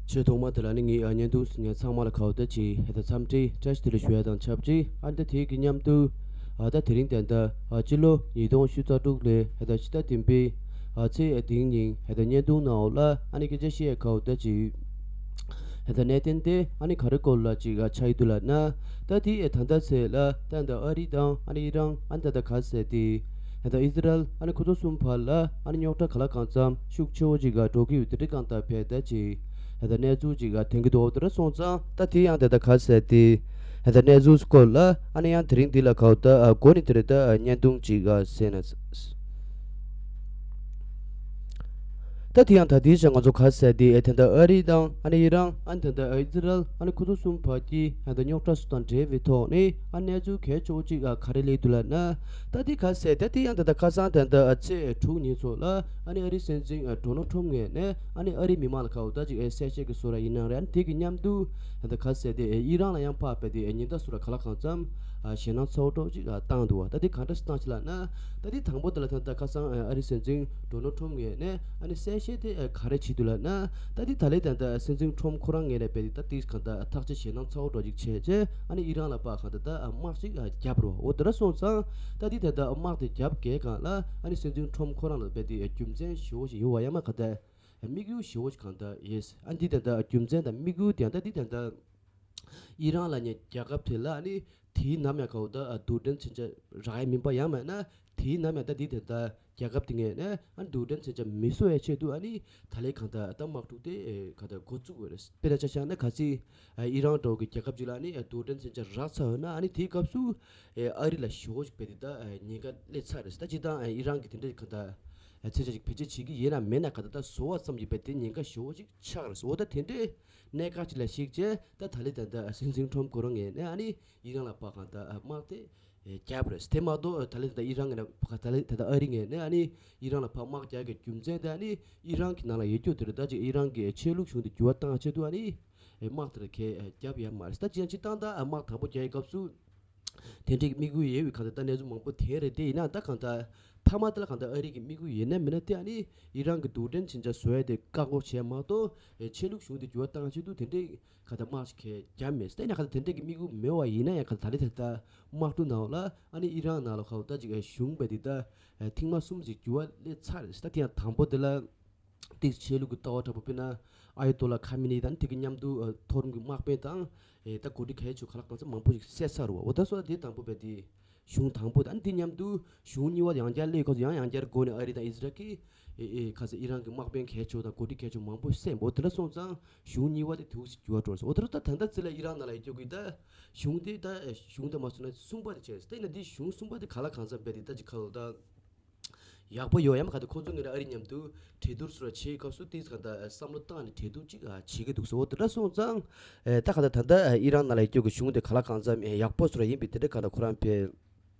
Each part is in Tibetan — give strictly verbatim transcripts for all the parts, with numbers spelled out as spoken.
ཆེས་ཐོག་མ་དེ་ལ་ནི་ངས་ཨ་བརྙན་ཐུང་གཟིགས་མཁན་ཚང་མ་ལ་ཁ་བརྡ་ཅིག་ཧེ་ད་འཚམས་འདྲི་བཀྲ་ཤིས་བདེ་ལེགས་ཞུ་ཡ་དང་ཆབས་ཅིག་ཨ་ནི་ད་དེའི་གི་མཉམ་དུ་ཨ་ད་དེ་རིང་དེ་འདྲ་ཨ་སྤྱི་ལོ་ཉིས་སྟོང་བཅུ་རྩ་དྲུག་ལོའི་ཧེ་ད་ཕྱི་ཟླ་བདུན་པའི་ཨ་ཚེས་བདུན་ཉིན་ཧེ་ད་བརྙན་ཐུང་ནང་འོག་ལ་ཨ་ནི་སྐད་ཆ་བཤད་ཡ་ཁ་བརྡ་ཅིག་ཧེ་ད་གནད་དོན་དེ་ཨ་ནི་ག་རེ་སྐོར་ལ་ཅིག་ཨ་ཆགས་ཡི་འདུག་ལབ་ན། ད་དེ་ཨེ་ད་ལྟ་ཚེ་ལ་ད་ད་ཨ་རི་དང་ཨ་ནི་ཨི་རན་ཨ་ནི་ད་ད་ག་ཟེར་དེ་ཧེ་ད་ཨི་ཟི་རལ་ཨ་ནི་ཁོ་ཚོ་གསུམ་བར་ལ་ཨ་ནི་རྙོག་དྲ་ག་ལ་གང་འཚམ་ཤུགས་ཆེ་བོ་ཅིག་ག་འགྲོ་གི་ཡོད་དེ་འདྲ་གང་ལྟར་བས་ད་ཅིག་ཧེ་ད་གནས་ཚུལ་ཅིག་ག་ཐོན་གི་འདུག་དེ་འདྲ་སོང་ཙང་ད་དེ་ཡང་ད་ད་ག་ཟེར་དེ་ཧེ་ད་གནས་ཚུལ་སྐོར་ལ་ཨ་ནི་ཡང་དེ་རིང་འདི་ལ་ག་བ་ད་ཨ་འགོ་ནས་དེ་རེད་ད་ཨ་བརྙན་ཐུང་ཅིག་ག་ཟེར་ན། ད་དེ་ཡང་ད་དེའི་ཆ་ང་ཚོ་ག་ཟེར་དེ་ཨེ་ད་ད་ཨ་རི་དང་ཨ་ནི་ཨི་རན་ཨ་ནི་ད་ད་ཨི་ཟི་རལ་ཨ་ནི་ཁོ་ཚོ་གསུམ་བར་གྱི་ཨ་ད་རྙོག་དྲ་སོགས་དང་འབྲེལ་བའི་ཐོག་ནས་ཨ་གནས་ཚུལ་གལ་ཆེ་བོ་གཅིག་ཨ་ག་རེ་སླེབས་འདུག་ལབ་ན། ད་དེ་ག་ཟེར་ད་དེ་ཡང་ད་ད་ཁ་སང་ད་ད་ཨ་ཚེས་དྲུག་ཉིན་ཚོ་ལ་ཨ་ནི་ཨ་རི་སྲིད་འཛིན་ཨ་ཌོ་ནལ་ཊམ་ངོས་ནས་ཨ་ནི་ཨ་རི་མི་མང་ལ་ཁ་འོ་ད་ཅིག་ཨེ་གསལ་བཤད་ཀྱི་བཟོ་འདྲ་ཡིན་ནའང་རེད། ཨ་ནི་དེ་གི་མཉམ་དུ་ད་ད་ག་ཟེར་དེ་ཨེ་ཨི་རན་ལ་ཡང་ཕར་བས་དེ་ཨེ་ཉེན་བརྡ་བཟོ་འདྲ་ག་ལ་གང་འཚམ་ཨ་ཞེད་སྣང་ཚ་བོ་འདྲ་ཅིག་ཨ་བཏང་འདུག་བ། ད་དེ་ག་འདྲ་བཏང་ཅི་ལབ་ན། ད་དེ་དང་པོ་དེ་ལ་ད་ད་ཁ་སང་ཨ་རི་སྲིད་འཛིན་ཌོ་ནལ་ཊམ་ངོས་ནས་ཨ་ནི་གསལ་བཤད་དེ་ཨ་ག་རེ་བྱེད་འདུག་ལབ་ན། ད་དེ་ད་ལས་ད་ད་སྲིད་འཛིན་ཊམ་ཁོ་རང་ངོས་ནས་བས་དེ་ད་དེ་གང་ད་ཐག་གཅོད་ཞེད་སྣང་ཚ་བོ་འདྲ་ཅིག་བྱས་རྗེས་ཨ་ནི་ཨི་རན་ལ་ཕར་གང་ད་ད་ཨ་དམག་ཅིག་ཨ་བརྒྱབ་རོ། འོ་དེ་འདྲ་སོང་ཙང་ད་དེ་ད་ད་དམག་དེ་བརྒྱབ་གས་གང་ལ་ཨ་ནི་སྲིད་འཛིན་ཊམ་ཁོ་རང་ལ་བས་དེ་རྒྱུ་མཚན་ཞེ་བོ་ཞིག་ཡོད་པ་ཡང་མ་ག་ད་དམིགས་ཡུལ་ཞེ་བོ་ཞིག་གང་ལྟར་ཡོད། ཨ་འདི་ད་ལྟ་རྒྱུ་མཚན་དང་དམིགས་ཡུལ་དེ་ཡང་ད་འདི་ད་ལྟ་ཨི་རན་ལབ་མཁན་རྒྱལ་ཁབ་དེ་ལ་ཨ་ནི་དེའི་ནམ་ཡང་ག་འོ་ད་རྡུལ་ཕྲན་མཚོན་ཆ་རག་ཡ་མིན་པ་ཡང་མིན་ན་དེའི་ནམ་ཡང་ད་འདི་ད་ལྟ་རྒྱལ་ཁབ་དེ་ངས་ནས་ཨ་ནི་རྡུལ་ཕྲན་མཚོན་ཆ་མི་བཟོ་བའི་ཆེད་དུ་ཨ་ནི་ད་ལྟའི་གང་ལྟར་ད་དམག་འཁྲུག་དེ་གང་ལྟར་འགོ་བཙུགས་དགོས་རེད། དཔེར་ན་ཆ་བཞག་ན་གལ་སྲིད་ཨི་རན་འདྲ་བོ་གི་རྒྱལ་ཁབ་ཅིག་ལ་ཨ་ནི་རྡུལ་ཕྲན་མཚོན་ཆ་རག་ཚར་ཡོད་ན་ཨ་ནི་དེའི་སྐབས་སུ་ཨ་རི་ལ་ཞེ་པོ་ཅིག་བས་དེ་ད་ཉེན་ཁ་སླེབས་ཚར་རེད། ད་སྤྱིར་བཏང་ཨི་རན་གྱི་དེ་འདྲའི་གང་ལྟར། མཚོན་ཆ་ཞིག་བེད་སྤྱོད་བྱེད་ཀྱི་ཡིན་ན་མེད་ན་ག་ད་ལྟ་བཟོ་བ་ཙམ་གྱིས་བས་དེ་ཉེན་ཁ་ཞེ་པོ་ཅིག་ཆགས་རེད། འོ་ད་དེ་འདྲའི་གནད་འགག་ཅིག་ལ་གཞིགས་བྱས་ད་ད་ལི་ད་ལྟ་སྲིད་འཛིན་ཁྲོམ་ཁོ་རང་ངོས་ནས་ཨ་ནི་ཨི་རན་ལ་ཕར་གང་ལྟར་དམག་དེ་བརྒྱབ་རེད། དེ་མ་གཏོགས་ད་ལི་ད་ལྟ་ཨི་རན་ངོས་ནས་ད་ལི་ད་ལྟ་ཨ་རི་ངོས་ནས་ཨ་ནི་ཨི་རན་ལ་ཕར་དམག་རྒྱག་གི་རྒྱུ་མཚན་དེ་ཨ་ནི་ཨི་རན་གྱི་ནང་ལ་ཡོད་རྒྱུ་དེ་རེད། ད་ཅིག་ཨི་རན་གྱི་ཆོས་ལུགས་གཞུང་དེ་འགྱུར་བ་བཏང་ཆེད་དུ་ཨ་ནི་དམག་དེ་རེད་གས་བརྒྱབ་ཡོད་མ་རེད། ད་ཅི་ཡང་ཅི་སྟངས་ད་དམག་དང་པོ་རྒྱག་ཡི་སྐབས་སུ། དེ་འདྲའི་དམིགས་ཡུལ་ཡོད་པའི་གང་ལྟར་ད་གནས་ཚུལ་མང་པོ་དེ་རེད། དེ་ཡིན་ན་ད་གང་ལྟར་མཐའ་མ་དེ་ལ་གང་ལྟར་ཨ་རི་གི་དམིགས་ཡུལ་ཡིན་ན་མིན་ན་དེ་ཨ་ནི་ཨི་རན་གྱི་རྡུལ་ཕྲན་མཚོན་ཆ་བཟོ་ཡ་དེ་བཀག་འགོག་བྱས་མ་གཏོགས་ཆོས་ལུགས་གཞུང་དེ་འགྱུར་བ་བཏང་ཆེད་དུ་དེ་འདྲའི་གང་ལྟར་དམག་ཞིག་གས་བརྒྱབ་མེད། དེ་ཡིན་ན་གང་ལྟར་དེ་འདྲའི་གི་དམིགས་ཡུལ་མེད་པ་ཡིན་ན་ཡང་གང་ལྟར་ད་ལྟའི་ད་ལྟ་དམག་འཁྲུག་ནང་ལ་ཨ་ནི་ཨི་རན་ནང་ལ་གང་ལྟར་ཅིག་གཞུང་བས་དེ་ད་ཐེངས་མ་གསུམ་ཅིག་འགྱུར་བ་སླེབས་ཚར་རེད། ད་དེ་ཡང་དང་པོ་དེ་ལ། ཏིག་ཆོས་ལུགས་ཀྱི་ལྟ་བ་དྲག་པོ་དཔེར་ན་ཨ་ཡ་ཏོ་ལ་ཁ་མི་ནི་དང་དེ་གི་མཉམ་དུ་མཐོ་རིམ་གྱི་དམག་དཔོན་དང་ད་འགོ་ཁྲིད་གལ་ཆེ་ག་ལ་གང་འཚམ་མང་པོ་ཞིག་བསད་ཚར་བ། འོ་ད་སོ་དེ་དང་པོ་བས་དེ་གཞུང་དང་པོ་དང་དེ་མཉམ་དུ་གཞུང་གཉིས་པ་ཡང་བསྐྱར་སླེབས་སྐབས་སུ་ཡང་ཡང་བསྐྱར་སྒོ་ནས་ཨ་རི་དང་ཨི་ཟི་རལ་གྱིས་ཁ་སང་ཨི་རན་གྱི་དམག་དཔོན་གལ་ཆེ་དང་འགོ་ཁྲིད་གལ་ཆེ་མང་པོ་བསད་འོ་དེ་འདྲ་སོང་ཙང་གཞུང་གཉིས་པ་དེ་དུས་སུ་འགྱུར་བ་འགྲོ་སོང་། འོ་ད་ད་ད་ད་ཙི་ལ་ཨི་རན་ནང་ལ་ཡོད་རྒྱུ་གི་ད་གཞུང་དེ་ད་གཞུང་དེ་མ་སོང་ན་གསུམ་པ་དེ་བྱས་ད་ཡིན་ན་དེ་གཞུང་གསུམ་པ་དེ་ག་ལ་གང་འཚམ་བས་དེ་ད་ཅི་ཁ་ལོ་ད། ཡག་པོ་ཡོད་ཡང་ག་ད་ཁོ་ཚོ་ངེད་ར་ཨ་རི་མཉམ་དུ་གྲོས་བསྡུར་སོགས་བྱེད་སྐབས་སུ་ཏིས་ག་ད་བསམ་བློ་བཏང་ནས་གྲོས་བསྡུར་ཅིག་བྱེད་ཀྱི་འདུག་ཟེར། འོ་དེ་འདྲ་སོང་ཙང་ད་ག་ད་ད་ལྟ་ཨི་རན་ནང་ལ་ཡོད་རྒྱུ་གི་གཞུང་དེ་ག་ལ་གང་འཚམ་ཡག་པོ་སོགས་ཡིན་པའི་དེ་འདྲ་ག་ད་ཁོ་རང་ཕེ་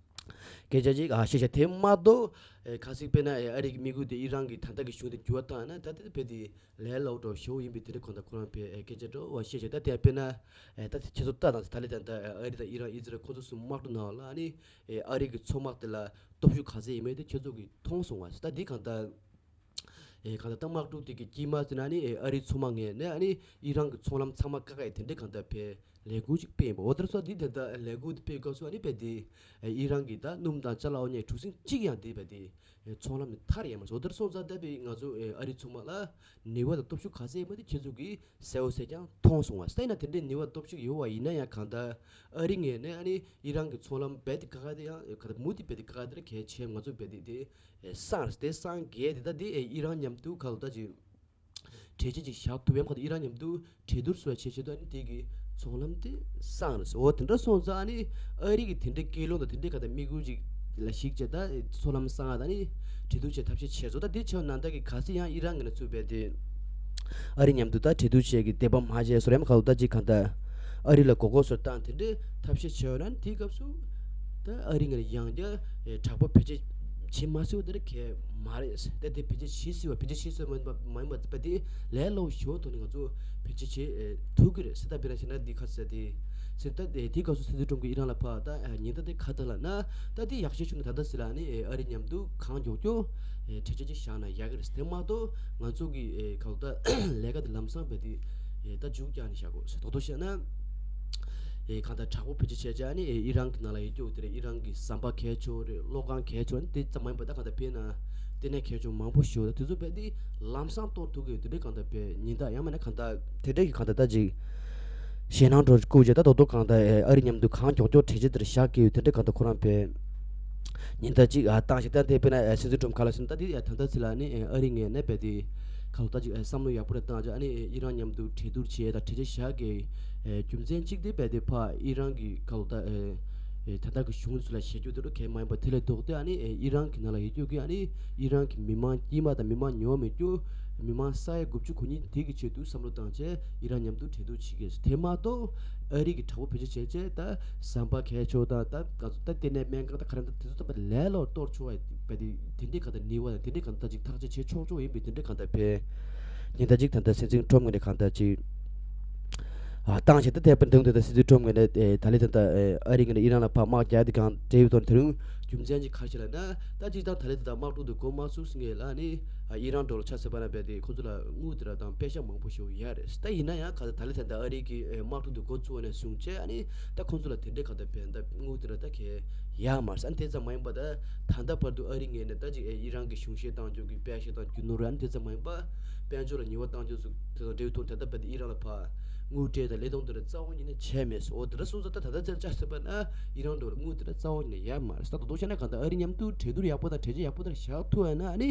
སྐད་ཆ་ཅིག་བཤད་བྱ། དེ་མ་གཏོགས་ཁ་སིག་དཔེར་ན་ཨ་རི་གི་དམིགས་ཡུལ་དེ་ཨི་རན་གྱི་ད་ལྟ་གི་གཞུང་དེ་འགྱུར་བ་བཏང་ན་ད་དེ་ཕེ་དེ་ལས་སླ་བོ་འདྲ་ཞིག་ཡིན་པའི་དེ་འདྲ་གང་ད་ཁོ་རང་ཕེ་སྐད་ཆ་འདྲ་བཤད་བྱ། ད་དེ་དཔེར་ན་ད་དེ་ཁྱེད་ཚོ་ལྟ་དང་ད་ལྟ་ད་ལྟ་ཨ་རི་དང་ཨི་རན་ཨི་ཟི་རལ་ཁོ་ཚོ་གསུམ་དམག་འཁྲུག་ནང་ལ་ཨ་ནི། ཨ་རི་གི་མཚོ་དམག་དེ་ལ་སྟོབས་ཤུགས་ག་ཚད་ཡིན་མིན་དེ་ཁྱེད་ཚོ་གིས་མཐོང་སོང་བ། ད་འདི་གང་ལྟར་ཨེ་གང་ལྟར་ད་དམག་འཁྲུག་དེ་གི་དཀྱིལ་མ་ཟེར་ན་ནི་ཨེ་ཨ་རིའི་མཚོ་དམག་ངོས་ནས་ཨ་ནི་ཨི་རན་གྱི་མཚོ་ལམ་ཚང་མ་བཀག་ཡ་དེ་འདྲའི་གང་ལྟར་ཕེ་ལས་འགུལ་ཅིག་སྤེལ་ཡིན་པ། འོ་དེར་སོ་འདི་དེ་ལྟར་ལས་འགུལ་དེ་སྤེལ་སྐབས་སུ་ཨ་ནི་ཕེ་དེ་ཨེ་ཨི་རན་གྱི་ད་སྣུམ་དང་ཅ་ལག་འོ་ཉའི་གྲུ་གཟིངས་གཅིག་ཡང་དེ་ཕེ་དེ་ཨེ་མཚོ་ལམ་ནས་ཐར་ཡོད་མ་སོང་། འོ་དེར་སོང་ཙང་ད་ཕེ་ང་ཚོ་ཨེ་ཨ་རིའི་མཚོ་དམག་ལ་ནུས་པ་དང་སྟོབས་ཤུགས་ག་ཚད་ཡིན་པ་དེ་ཁྱེད་ཚོ་གིས་གསལ་བོ་གསལ་རྐྱང་མཐོང་སོང་བ། ད་ཡིན་ན་དེ་འདྲའི་ནུས་པ་སྟོབས་ཤུགས་ཡོད་པ་ཡིན་ན་ཡང་གང་ལྟར་ཨ་རི་ངོས་ནས་ཨ་ནི་ཨི་རན་གྱི་མཚོ་ལམ་རྦད་དེ་བཀག་དེ་ཡང་ག་ད་མུ་མཐུད་རྦད་དེ་བཀག་དེ་ར་གལ་ཆེ། ང་ཚོ་རྦད་དེ་དེ་སངས་རེད། དེ་སངས་རྒྱས་དེ་ད་དེ་ཨི་རན་མཉམ་དུ་ག་ལ་ད་ཅིག་གྲོས་ཆོད་ཅིག་བཞག་ཐུབ་ཡམ་ག་ད་ཨི་རན་མཉམ་དུ་གྲོས་བསྡུར་སོགས་བྱེད་ཆེད་དུ་ཨ་ནི་དེ་གི་མཚོ་ལམ་དེ་སངས་རེད། འོ་དེ་འདྲ་སོང་ཙང་ཨ་ནི་ཨ་རི་གི་དེ་འདྲའི་སྐུལ་སློང་དང་དེ་འདྲའི་ག་ད་དམིགས་ཡུལ་ཅིག་ལ་གཞིགས་བྱས་ད་མཚོ་ལམ་སངས་ད་ཨ་ནི་གྲོས་བསྡུར་བྱེད་ཐབས་ཤེས་བྱས་སོང་། ད་དེ་ཆེ་བ་ནང་ད་གི་ག་ཚད་ཡང་ཨི་རན་གི་ན་ཚུད་པས་དེ། ཨ་རི་མཉམ་དུ་ད་གྲོས་བསྡུར་བྱེད་ཀྱི་འདོད་པ་མ་བྱས་སོ་རེམ་ཁ་ལོ་ད་ཅིག་གང་ལྟར་ཨ་རི་ལ་མགོ་སྐོར་སོར་བཏང་དེ་འདྲའི་ཐབས་ཤེས་བྱས་ཡོད་ན་དེའི་སྐབས་སུ་ད་ཨ་རི་ངས་ཡང་བསྐྱར་དྲག་པོ་བེད་སྤྱོད་བྱེད་མ་སྲིད་པ་དེ་འདྲ་གས་མ་རེད། ད་དེ་བེད་སྤྱོད་བྱེད་སྲིད་པ་བེད་སྤྱོད་བྱེད་སྲིད་པ་མ་ཡིན་པ་དེ་ལས་སླ་བོ་ཞེ་པོ་ཐོག་ནས་ང་ཚོ་བེད་སྤྱོད་བྱེད་ཐུབ་ཀྱི་རེད་ཟེར། ད་དཔེར་ན་བྱས་ན་འདི་ག་ཟེར་དེ་ཟེར་ད་དེའི་སྐབས་སུ་སྲིད་འཛིན་ཁྲོམ་གྱིས་ཨི་རན་ལ་ཕར་ད་ཉེན་བརྡ་དེ་ག་ད་ལབ་ན་ད་དེ་ཡག་ཤོས་བྱུང་ན་ད་ལྟ་ཟེར་ལ་ནི་ཨ་རི་མཉམ་དུ་གང་མགྱོགས་མགྱོགས་གྲོས་ཆོད་ཅིག་བཞག་ན་ཡག་གི་རེད། དེ་མ་གཏོགས་ང་ཚོ་གི་ག་ད་ལས་ཀ་དེ་ལམ་སང་བས་དེ་ ད་མཇུག་རྒྱག་ནས་བཞག་དགོས་ཟེར། རྡོག་རྡོག་བཤད་ན། ཨེ་གང་ལྟར་དྲག་པོ་བེད་སྤྱོད་བྱས་བྱས་ཨ་ནི་ཨེ་ཨི་རན་གྱི་ནང་ལ་ཡོད་རྒྱུ་དེ་རེད། ཨི་རན་གྱི་ཟམ་པ་གས་ཆོག་རེད། གློག་ཁང་གས་ཆོག་རེད། དེ་ཙམ་མ་ཡིན་པ་ད་གང་ལྟར་བལྟས་ན་ལྟེ་གནས་གས་ཆོག་མང་པོ་ཞིག་ཡོད། ད་དེ་ཚོ་རྦད་དེ་ལམ་སང་གཏོར་ཐུབ་ཀྱི་ཡོད། དེ་འདྲའི་གང་ལྟར་བས་ཉེན་བརྡ་ཡང་མིན་ན་གང་ལྟར་དེ་འདྲའི་གི་གང་ལྟར་ད་ཅིག་ཞེད་སྣང་འགྲོ་བསྐུལ་བྱས། ད་རྡོག་རྡོག་གང་ལྟར་ཨེ་ཨ་རི་མཉམ་དུ་གང་མགྱོགས་མགྱོགས་གྲོས་ཆོད་དེར་བཞག་གི་ཡོད། དེ་འདྲའི་གང་ལྟར་ཁོ་རང་བས་ཉེན་བརྡ་ཅིག་ཨ་བཏང་ཞིག་ད་དེ་དཔེར་ན་ཨེ་སྲིད་འཛིན་ཁྲོམ་ག་ལ་སོང་ད་དེ་ཨེ་ད་ལྟ་ཚེ་ལ་ནི་ཨེ་ཨ་རི་ངོས་ནས་རྦད་དེ་གང་ལྟར་ཅིག་ཨེ་བསམ་བློ་ཡག་པོ་རེ་བཏང་བྱས་ཨ་ནི་ཨེ་ཨི་རན་མཉམ་དུ་གྲོས་བསྡུར་བྱས་དང་གྲོས་ཆོད་བཞག་གི་ཨེ་རྒྱུ་མཚན་གཅིག་དེ་རྦད་དེ་ཕར་ཨི་རན་གྱི་གང་ལྟར་ཨེ་ཨེ་ད་ལྟ་གི་གཞུང་ཚོ་ལ་ཞེད་རྒྱུ་དེ་འདྲ་གང་ཡང་མ་ཡིན་པ་དེ་ལས་ལྡོག་སྟེ་ཨ་ནི་ཨེ་ཨི་རན་གྱི་ནང་ལ་ཡོད་རྒྱུ་གི་ཨ་ནི་ཨི་རན་གྱི་མི་མང་དཀྱུས་མ་དང་མི་མང་ཉུང་བ་མེད་རྒྱུ། མི་མང་ས་ཡ་དགུ་བཅུ་གོ་གཉིས་དེ་གི་ཆེད་དུ་བསམ་བློ་བཏང་བྱས་ཨི་རན་མཉམ་དུ་གྲོས་བསྡུར་བྱེད་ཀྱི་ཡོད། དེ་མ་གཏོགས་ཨ་རི་གི་དྲག་པོ་བེད་སྤྱོད་བྱས་བྱས་ད་ཟམ་པ་གས་ཆོག་དང་ད་ག་ཚོད་ད་ལྟེ་གནས་སྨན་ཁང་ད་ག་རེ་ད་དེ་ཚོ་ད་པ་ལས་ལོག་གཏོར་ཆོག་པ་དེ་དེ་འདྲའི་གང་ལྟར་ནུས་པ་དང་དེ་འདྲའི་གང་ལྟར་ཅིག་ཐག་གཅོད་བྱེད་ཆོག་ཆོག་ཡིན་པའི་དེ་འདྲའི་གང་ལྟར་བས་ཉེན་བརྡ་ཅིག་ད་ལྟ་སྲིད་འཛིན་ཁྲོམ་ངོས་ནས་གང་ལྟར་ཅིག་ཨ་བཏང་བྱས་ད་དེ་པར་འདུག་དེ་ད་སྲིད་འཛིན་ཁྲོམ་ངོས་ནས་ཨེ་ད་ལི་ད་ད་ཨེ་ཨ་རི་ངོས་ནས་ཨི་རན་ལ་ཕར་དམག་རྒྱག་དེ་གང་འབྲེལ་ཡོད་དོན་དེ་རིང་རྒྱུ་མཚན་ཅིག་ག་རེ་ལབ་ན། ད་སྤྱིར་བཏང་ད་ལི་ད་ད་དམག་འཁྲུག་འདི་འགོ་མ་ཚུགས་སྔོན་ལ་ནི་ཨི་རན་འགྲོ་ལ་ཆ་ཟེར་བ་ན་རྦད་དེ་ཁོ་ཚོ་ལ་དངུལ་དེ་འདྲ་དང་པེ་ཤག་མང་པོ་ཞིག་ཡོད་རེད། ད་ཡིན་ན་ཡང་ག་ད་ད་ལི་ད་ད་ཨ་རི་གི་དམག་འཁྲུག་འདི་འགོ་ཚུགས་པ་ནས་བཟུང་བྱས་ཨ་ནི་ད་ཁོ་ཚོ་ལ་དེ་འདྲའི་ག་ད་བན་ད་དངུལ་དེ་འདྲ་ད་གས་ཡག་མ་རེད། ཨ་ནི་དེ་ཙམ་མ་ཡིན་པ་ད་ད་ལྟ་བར་དུ་ཨ་རི་ངོས་ནས་ད་ཅིག་ཨི་རན་གི་གཞུང་བཞེས་བཏང་རྒྱུ་གི་པེ་ཤག་དང་རྒྱུ་ནོར་ཨ་ནི་དེ་ཙམ་མ་ཡིན་པ་དཔལ་འབྱོར་ལ་ཉེས་པ་བཏང་རྒྱུ་ཚོ་དེ་དང་འབྲེལ་བའི་ཐོག་ད་ལྟ་བར་དུ་ཨི་རན་ལ་ཕར་དངུལ་སྤྲད་དང་ལས་དོན་དེ་འདྲ་རྩ་བ་ཉིད་ནས་བྱས་མེད་སོ། འོ་དེ་འདྲ་སོང་ཙང་ད་ད་ལྟ་ཚེ་ལ་ཆ་ཟེར་བ་ན་ཨི་རན་འགྲོ་ལ་དངུལ་དེ་འདྲ་རྩ་བ་ཉིད་ནས་ཡག་མ་རེད། ད་ད་དུང་བཤད་ན་གང་ལྟར་ཨ་རི་མཉམ་དུ་གྲོས་བསྡུར་ཡག་པོ་དང་གྲོས་ཆོད་ཡག་པོ་དེ་འདྲ་བཞག་ཐུབ་ཡ་ན་ཨ་ནི་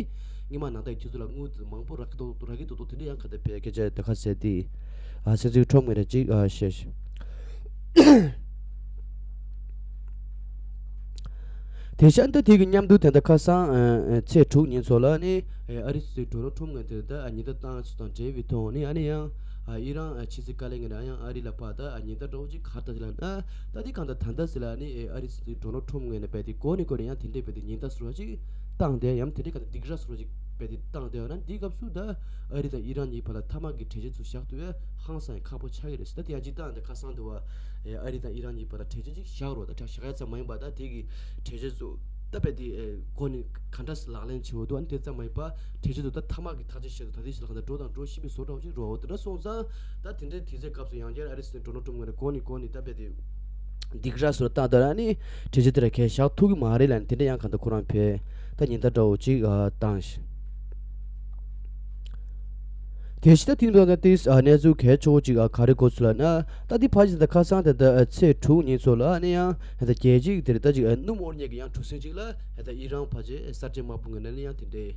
སྔོན་མ་ནང་ལྟར་ཁྱེད་ཚོ་ལ་དངུལ་དེ་མང་པོ་རག་གི་འདུག་རག་གི་འདུག་འདུག་དེ་འདྲ་ཡང་ག་ད་བས་སྐད་ཆ་དེ་ཁ་ཟེར་དེ་ཨ་སྲིད་འཛིན་ཁྲོམ་ངོས་ནས་ཅིག་ཨ་བཤད་ཤག་དེ་བཞིན་ད་དེ་གི་མཉམ་དུ་དེ་འདྲ་ཁ་སང་ཨ་ཨ་ཚེས་དྲུག་ཉིན་ཚོ་ལ་ནི་ཨ་ཨ་རི་སྲིད་འཛིན་ཌོ་ནལ་ཁྲོམ་ངོས་དེ་ད་ཨ་ཉེན་བརྡ་བཏང་ཚུལ་དང་འབྲེལ་བའི་ཐོག་ནི་ཨ་ནི་ཡང་ཨ་ཨི་རན་ཨ་ཕྱི་སྲིད་བཀའ་བློན་ངོས་ནས་ཡང་ཨ་རི་ལ་ཕར་ད་ཨ་ཉེན་བརྡ་འདྲ་བོ་ཅིག་ག་རེ་བཏང་ཟེར་ལབ་ན། ད་དེ་གང་ལྟར་ད་ལྟ་ཟེར་ལ་ནི་ཨ་རི་སྲིད་འཛིན་ཌོ་ནལ་ཁྲོམ་ངོས་ནས་རྦད་དེ་འགོ་ནས་འགོ་ནས་ཡང་དེ་འདྲའི་རྦད་དེ་ཉེན་བརྡ་བཟོ་འདྲ་ཅིག་བཏང་སྟེ་ཡང་དེ་འདྲའི་གང་ལྟར་སྡིགས་ར་བཟོ་འདྲ་ཅིག་རྦད་དེ་བཏང་སྟེ་ཡོད་ན་འདིའི་སྐབས་སུ་ད་ཨ་རི་དང་ཨི་རན་གཉིས་བར་ལ་ཐ་མག་གི་གྲོས་ཆོད་ཚོ་བཞག་ཐུབ་ཡ་ཧང་སང་ཡང་ཁག་པོ་ཆགས་ཀྱི་རེད་ཟེར། ད་དེ་ཡང་ཅིག་བཏང་སྟེ་ཁ་སང་དུ་བ་ཨ་རི་དང་ཨི་རན་གཉིས་བར་ལ་གྲོས་ཆོད་ཅིག་བཞག་རོགས། ད་ཆ་བཞག་ཡ་ཙམ་མ་ཡིན་པ་ད་དེ་གི་གྲོས་ཆོད་ཚོ་ད་རྦད་དེ་ཨེ་གོ་ནས་ག་འདྲ་སེ་ལག་ལེན་བྱེད་འོ་འདུག་ཨ་ནི་དེ་ཙམ་མ་ཡིན་པ་གྲོས་ཆོད་ཚོ་ད་ཐ་མག་གི་ཐག་གཅོད་བྱེད་དུ་ད་དེ་ཞིག་ལ་གང་ལྟར་འགྲོ་དང་འགྲོ་བཞིན་པའི་བཟོ་འདྲ་བོ་ཅིག་རོ། འོ་དེ་འདྲ་སོང་ཙང་ད་དེ་འདྲའི་དུས་ཚོད་སྐབས་སུ་ཡང་བསྐྱར་ཨ་རི་སྲིད་འཛིན་ཌོ་ནལ་ཁྲོམ་ངོས་ནས་གོ་ནས་གོ་ནས་ད་རྦད་དེ་སྡིགས་ར་བཟོ་བཏང་ད་ཨ་ནི་གྲོས་ཆོད་དེ་ལ་གས་བཞག་ཐུབ་ཀྱི་མ་རེད་ལབ་ནས་དེ་འདྲ་ཡང་གང་ལྟར་ཁོ་རང་བས་ད་ཉེན་བརྡ་འདྲ་བོ་ཅིག་ཨ་བཏང་ཤག་དེ་བཞིན་ད་དེང་དུ་ད་ཏིས་ཨ་གནས་ཚུལ་གལ་ཆེ་བོ་ཅིག་ཨ་ག་རེ་གོ་ཚུལ་ལབ་ན། ད་དེ་ཕ་ཇི་ད་ཁ་སང་དེ་ད་ཨ་ཚེས་དྲུག་ཉིན་ཚོ་ལ་ཨ་ནི་ཡང་ད་རྒྱལ་སྤྱི་དེར་ད་ཅིག་ཨ་སྣུམ་འོར་མཉེ་གི་ཡང་གྲུ་གཟིངས་ཅིག་ལ་ད་ཨི་རན་ཕ་ཇི་གསར་བརྗེ་དམག་དཔུང་གི་ནང་ནས་ཡང་དེ་འདྲའི་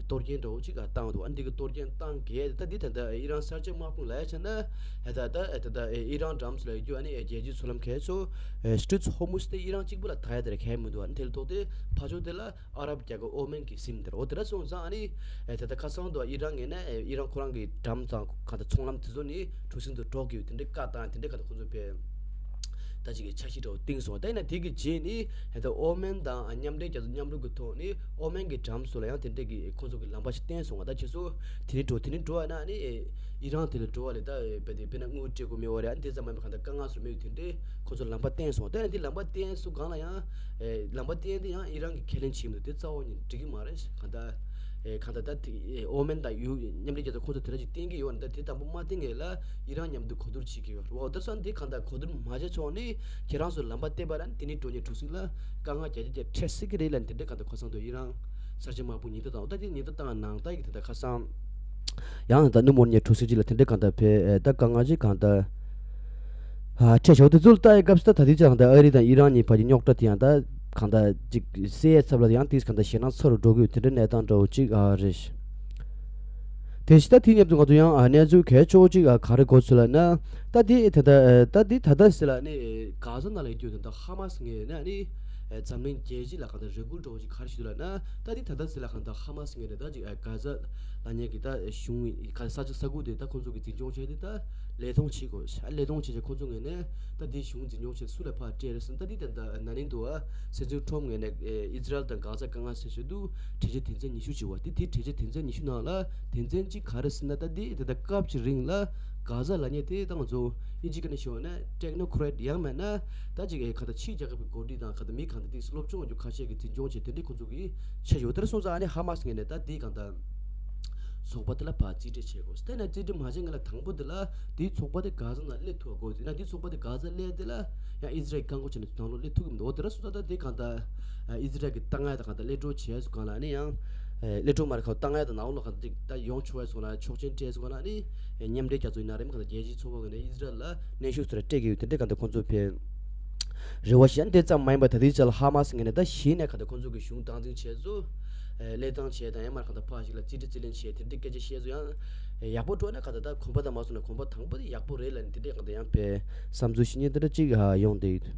གཏོར་སྐྱོན་འདྲ་བོ་ཅིག་ཨ་བཏང་འདུག་ཨ་འདི་གི་གཏོར་སྐྱོན་བཏང་གས་ད་དེ་ད་ད་ཨི་རན་གསར་བརྗེ་དམག་དཔུང་ལ་ཡ་བྱས་ན་ད་ད་ད་ད་ཨི་རན་འགྲམ་ཚོ་ལ་ཡོད་རྒྱུ་ཨ་ནི་རྒྱལ་སྤྱིའི་མཚོ་ལམ་གལ་ཆེ་ཤོས་སི་ཊྲེཊ་ཨོཕ་ཧོར་མུཛ་དེ་ཨི་རན་གཅིག་པུ་ལ་ད་ཡ་དེར་གལ་མི་འདུག་ཨ་ནི་དེ་ལ་ཐོག་དེ་ཕ་ཇོ་དེ་ལ། ཨ་རབ་རྒྱལ་ཁབ་ཨོ་མན་གྱི་སྲིད་འདིར་འོ་དེ་འདྲ་སོང་ཙང་ཨ་ནི་ཨེ་ད་ལྟ་ཁ་སང་དུ་ཨི་རན་ངོས་ནས་ཨེ་ཨི་རན་ཁོ་རང་གི་འགྲམ་དང་ག་ད་ཚོང་ལམ་དེ་ཚོ་ནི་གྲུ་གཟིངས་དུ་འགྲོ་གི་ཡོད་དེ་འདྲའི་བཀའ་བཏང་དེ་འདྲའི་ག་ད་ཁོ་ཚོ་ཕེ་ད་ཅིག་གི་འཆར་གཞི་འདྲ་བོ་བཏིང་སོང་བ། ད་ཡིན་ན་དེ་གི་རྗེས་ནི་ཨེ་ད་ཨོ་མན་དང་མཉམ་འབྲེལ་རྒྱལ་ཚོགས་མཉམ་རུབ་ཀྱི་ཐོག་ནི་ཨོ་མན་གྱི་འགྲམ་སོགས་ལ་ཡང་དེ་འདྲའི་གི་ཁོ་ཚོ་གི་ལམ་པ་ཞིག་བསྟན་སོང་བ། ད་ཁྱེད་ཚོ་དེ་ནི་འགྲོ་དེ་ནི་འགྲོ་བ་ན་ཨ་ནི་ཨེ་ཨི་རན་དེ་ལ་འགྲོ་བ་ལས་ད་ཨེ་བེ་དེ་དཔེར་ན་དངུལ་སྤྲད་དགོས་མེད་བ་རེད། ཨ་ནི་དེ་ཙམ་མ་ཡིན་པ་གང་ལྟར་དཀའ་ངལ་སོགས་མེད་དེ་འདྲའི་ཁོ་ཚོ་ལམ་པ་བསྟན་སོང་བ། ད་ཡང་དེ་ལམ་པ་བསྟན་སོང་སྒང་ལ་ཡང་། ཨེ་ལམ་པ་བསྟན་དེ་ཡང་ཨི་རན་གྱི་ཁས་ལེན་བྱེད་མི་འདུག་དེ་རྩ་བ་ཉིད་འགྲིག་གི་མ་རེད། གང་ལྟར་ཨེ་གང་ལྟར་ད་དེ་ཨེ་ཨོ་མན་དང་ཡུ་མཉམ་འབྲེལ་རྒྱལ་ཚོགས་ཁོ་ཚོ་དེ་འདྲ་ཅིག་བསྟན་གྱི་ཡོད་ན་ད་དེ་དང་པོ་མ་བསྟན་ངེས་ལ་ཨི་རན་མཉམ་དུ་གོ་བསྡུར་བྱེད་ཀྱི་ཡོད་རེད་བ། དེ་སོང་དེ་གང་ལྟར་གོ་བསྡུར་མ་བྱས་ཆོག་ནི་ཁྱེད་རང་ཚོ་ལམ་པ་བསྟན་པ་ར་དེ་ནི་འགྲོ་ཉེན་གྲུ་གཟིངས་ལ་དཀའ་ངལ་རྒྱ་ཆེ་རྒྱ་འཕྲད་སྲིད་ཀྱི་རེད་ལ་དེ་འདྲ་གང་ལྟར་ཁ་སང་དུ་ཨི་རན་གསར་བརྗེ་དམག་དཔུང་ཉེན་བརྡ་བཏང་ད་དེ་ཉེན་བརྡ་བཏང་ནང་ད་ཡིག་དེ་འདྲ་ཁ་སང་། ཡང་ད་སྣུམ་འོར་མཉེ་གྲུ་གཟིངས་ཅིག་ལ་དེ་འདྲའི་གང་ལྟར་ཕེ་ད་དཀའ་ངལ་ཅིག་གང་ལྟར་ཨ་འཕྲད་ཆོག་དེ་ཚོ་ལ་ལྟ་ཡི་སྐབས་སུ་ད་ད་ལྟའི་ཆ་གང་ལྟར་ཨ་རི་དང་ཨི་རན་གཉིས་བར་གྱི་རྙོག་དྲ་དེ་ཡང་ད་གང་ལྟར་ཅིག་སེལ་ཡས་ཚབ་ལ་ཡང་དེས་གང་ལྟར་ཞེད་སྣང་ཚ་རུ་འགྲོ་གི་ཡོད་དེ་འདྲའི་གནས་སྟངས་འདྲ་བོ་ཅིག་ཨ་རེད། དེ་བཞིན་ད་དེའི་མཉམ་དུ་ང་ཚོ་ཡང་ཨ་གནས་ཚུལ་གལ་ཆེ་བོ་ཅིག་ཨ་ག་རེ་གོ་ཚུལ་ལབ་ན་ད་དེ་ད་ད་ད་དེ་ད་ད་ཟེར་ལ་ནི་གྷ་ཛ་ནང་ལ་ཡོད་རྒྱུ་དེ་འདྲ་ཧ་མ་སི་ངོས་ནས་ནི་འཛམ་གླིང་རྒྱལ་སྤྱི་ལ་གང་ལྟར་རེ་སྐུལ་འདྲ་བོ་ཅིག་ག་རེ་ཞུ་འདུག་ལབ་ན་ད་དེ་ད་ད་ཟེར་ལ་གང་ལྟར་ཧ་མ་སི་ངོས་ནས་ད་ཅིག་ཨ་གྷ་ཛ་ལབ་མཁན་གྱི་ད་གཞུང་ག་ས་ཆ་ས་ཁུལ་དེ་ད་ཁོང་ཚོ་གི་འཛིན་སྐྱོང་བྱས་ཏེ་ད་ལས་གཏོང་བྱེད་དགོས། ཨ་ལས་གཏོང་བྱེད་ཆེད་ཁོང་ཚོ་ངོས་ནས་ད་འདི་གཞུང་འཛིན་སྐྱོང་བྱེད་སུ་ལ་ཕར་སྤྲད་རེད་ཟེར་ན་ད་འདི་ད་ད་ན་ནིང་དུ་ཨ་སྲིད་འཛིན་ཁྲོམ་ངོས་ནས་ཨེ་ཨི་ཛི་རལ་དང་གྷ་ཛ་དཀའ་ངལ་སེལ་ཆེད་དུ་གྲོས་ཆོད་དོན་ཚན་ཉི་ཤུ་ཅིག་བ་དེ་དེ་གྲོས་ཆོད་དོན་ཚན་ཉི་ཤུ་ནང་ལ་དོན་ཚན་གཅིག་ག་རེ་ཟེར་ན་ད་འདི་ད་ད་སྐབས་ཀྱི་རིང་ལ་གྷ་ཛ་ལབ་མཁན་དེ་ད་ང་ཚོ་ཨིན་ཇི་སྐད་ནས་ཞུས་ན་ཊེག་ནོ་ཁེ་རེ་ཊི་ཡང་མེད་ན་ད་ཅིག་ཨེ་ག་ད་ཕྱིའི་རྒྱལ་ཁབ་ཀྱི་འགོ་ཁྲིད་དང་ག་ད་མི་གང་ད་དེ་སློབ་སྦྱོང་རྒྱུ་ཁ་ཤས་ཀྱི་འཛིན་སྐྱོང་བྱེད་དེ་འདྲའི་ཁོང་ཚོ་གི་ཆ་ཡོད། དེར་སོང་ཙང་ཨ་ནི་ཧ་མ་སི་ངོས་ནས་ད་འདི་གང་ད། ཚོགས་པ་དེ་ལ་ཕར་རྩིས་སྤྲོད་བྱེད་དགོས། དེ་ནས་རྩིས་སྤྲོད་མ་བྱས་སྔོན་ལ་དང་པོ་དེ་ལ་དེའི་ཚོགས་པ་དེ་གྷ་ཟ་ནང་སླེབས་ཐུབ་དགོས། དེ་ན་དེའི་ཚོགས་པ་དེ་གྷ་ཟ་སླེབས་དེ་ལ་ཡང་ཨི་ཟི་རལ་གྱིས་བཀག་འགོག་བྱས་ནས་ནང་ལོགས་སླེབས་ཐུབ་ཀྱི་མི་འདུག་འོ་དེ་འདྲ་སོང་ཙང་ད་དེ་གང་ལྟར་ཨི་ཟི་རལ་གྱིས་ལྟ་སྔ་དང་གང་ལྟར་སླེབས་འགྲོ་བྱས་སུ་གང་ལ་ནི་ཡང་སླེབས་འགྲོ་མ་རེད། ཁ་ལྟ་སྔ་དང་ནང་ལོགས་གང་ལྟར་ད་ཡོང་ཆོག་ཡས་སུ་གང་ལ་ཆོག་མཆན་སྤྲད་སུ་གང་ལ་ནི་མཉམ་འབྲེལ་རྒྱལ་ཚོགས་ཡིན་ན་རེད། མི་གང་ལྟར་རྒྱལ་སྤྱིའི་ཚོགས་པ་གང་ནས་ཨི་ཟི་རལ་ལ་གནོན་ཤུགས་ཚུར་སྤྲད་ཀྱི་ཡོད། དེ་འདྲ་གང་ལྟར་ཁོང་ཚོ་ཕེ་རེ་བ་ཞིག་ཡང་དེ་ཙམ་མ་ཡིན་པར་ད་ལྟའི་ཆ་ལ་ཧ་མ་སི་ངོས་ནས་ད་གཞི་ནས་གང་ལྟར་ཁོང་ཚོ་གི་གཞུང་སྟངས་འཛིན་བྱས་སུ་ཨེ་གླེང་སྟངས་བྱས་དང་ཡང་མར་གང་ལྟར་ཕར་ཞིག་ལ་རྩིས་སྤྲོད་རྩིས་ལེན་བྱས་དེ་འདྲའི་སྐད་ཆ་བཤད་སུ་ཡང་ཨེ་ཡག་པོ་སྤྲོ་ན་གང་ལྟར་ད་གོམ་པ་དང་མ་སོང་ན་གོམ་པ་དང་པོ་དེ་ཡག་པོ་རེད་ལབ་ནས་དེ་འདྲའི་གང་ལྟར་ཡང་དཔེ་བསམ་ཚུལ་བཤད་མཁན་དེ་འདྲ་གཅིག་ཨ་ཡོང་བསྡད་ཡོད།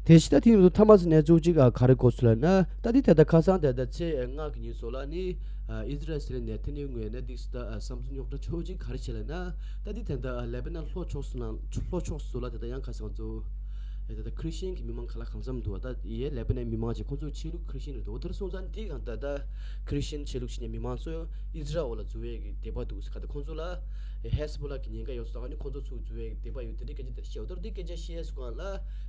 དེ་བཞིན་ད་དེ་ཡིན་དུས་ཐ་མ་སི་ནས་ཚུགས་གཅིག་ཨ་ག་རེ་གོ་ཚུལ་ལབ་ན་ད་དེ་ད་ལྟ་ཁ་སང་ད་ལྟ་ཚེས་ལྔ་གི་ཉིན་སོགས་ལ་ནི་ཨ་ཨི་ཟི་རལ་སི་ལི་ནེ་ཐན་ཡ་ཧུ་ངོས་ནས་དེ་ད་ཨ་བསམ་ཚུལ་རྙོག་དྲ་ཆེ་བོ་གཅིག་ག་རེ་བྱས་ལབ་ན། ད་འདི་ད་ལྟ་ལེ་པ་ནན་ལྷོ་ཕྱོགས་སུ་ན་ལྷོ་ཕྱོགས་སུ་ལ་ད་ལྟ་ཡང་ཁ་སང་ཚོ་ད་ལྟ་ཁྲི་སི་ཅན་གྱི་མི་མང་ཁ་ལ་གང་འཚམ་འདུག་ད་ཡེ་ལེ་པ་ནན་མི་མང་ཅིག་ཁོང་ཚོ་ཆོས་ལུགས་ཁྲི་སི་ཅན་རེད་འདུག་དེར་སོང་ཙང་འདི་གང་ད་ད་ཁྲི་སི་ཅན་ཆོས་ལུགས་ཤིག་ནས་མི་མང་ཚོ་ཨི་ཟི་རལ་ལ་འཛུལ་བའི་གི་དད་པ་འདུག་ཟེར། ག་ད་ཁོང་ཚོ་ལ་ཧེ་སི་བོ་ལ་གི་ཉེན་ཁ་ཡོད་སོང་ནི་ཁོང་ཚོ་ཚུར་འཛུལ་བའི་གི་དད་པ་ཡོད། དེ་འདྲའི་སྐད་ཆ་དེར་བཤད་འོ་དེར་འདི་སྐད་ཆ་བཤད་སོང་གང་ལ་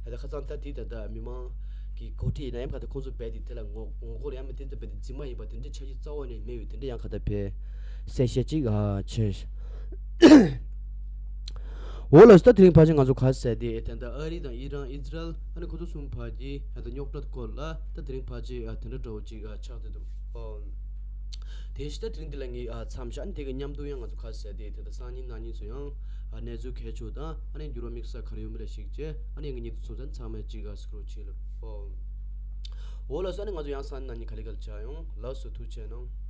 ད་ཁ་སང་ད་འདི་ད་ལྟ་མི་མང་གི་འགོ་ཁྲིད་ཡིན་ན་ཡང་ག་ད་ཁོང་ཚོ་རྦད་དེ་དེ་ལ་ངོ་ངོ་རྒོལ་ཡང་མི་དེ་ཚོ་རྦད་དེ་རྫུན་མ་ཡིན་པ་དེ་འདྲའི་འཆར་གཞི་རྩ་བ་ནས་མེད་ཡོད། དེ་འདྲ་ཡང་ག་ད་ཕེ་གསལ་བཤད་ཅིག་ཨ་བྱས། འོ་ལགས་སོ། ད་དེ་རིང་ཕལ་ཆེར་ང་ཚོ་ག་ཟེར་དེ་ད་ལྟ་ཨ་རི་དང་ཨི་རན་ཨི་ཟི་རལ་ཨ་ནི་ཁོ་ཚོ་གསུམ་བར་གྱི་ད་ལྟ་རྙོག་དྲ་སྐོར་ལ་ད་དེ་རིང་ཕལ་ཆེར་ཨ་དེ་འདྲ་འདྲ་བོ་ཅིག་ཨ་ཆགས་བསྡད་འདུག་ཨོ། དེ་བཞིན་ད་དེ་རིང་འདི་ལ་ངས་ཨ་མཚམས་བཞག་ཨ་ནི་དེ་གི་མཉམ་དུ་ཡང་ང་ཚོ་ག་ཟེར་དེ་ད་ལྟ་སང་ཉིན་གནངས་ཉིན་ཚོ་ཡང་ཨ་གནས་ཚུལ་གལ་ཆེ་དང་ཨ་ནི་འགྱུར་བ་དམིགས་བསལ་ག་རེ་ཡོད་མེད་ལ་གཞིགས་བྱས་ཨ་ནི་ངེད་གཉིས་ཚོ་མཚམས་མཚམས་ཅིག་ཨ་སྐོར་བྱེད་ལ་ཨོ། འོ་ལགས་སོ། ཨ་ནི་ང་ཚོ་ཡང་སང་ཉིན་གནངས་ཉིན་ག་ལེ་ག་ལེ་བྱ་ཡོང་། ལགས་སོ། ཐུགས་རྗེ་གནང་།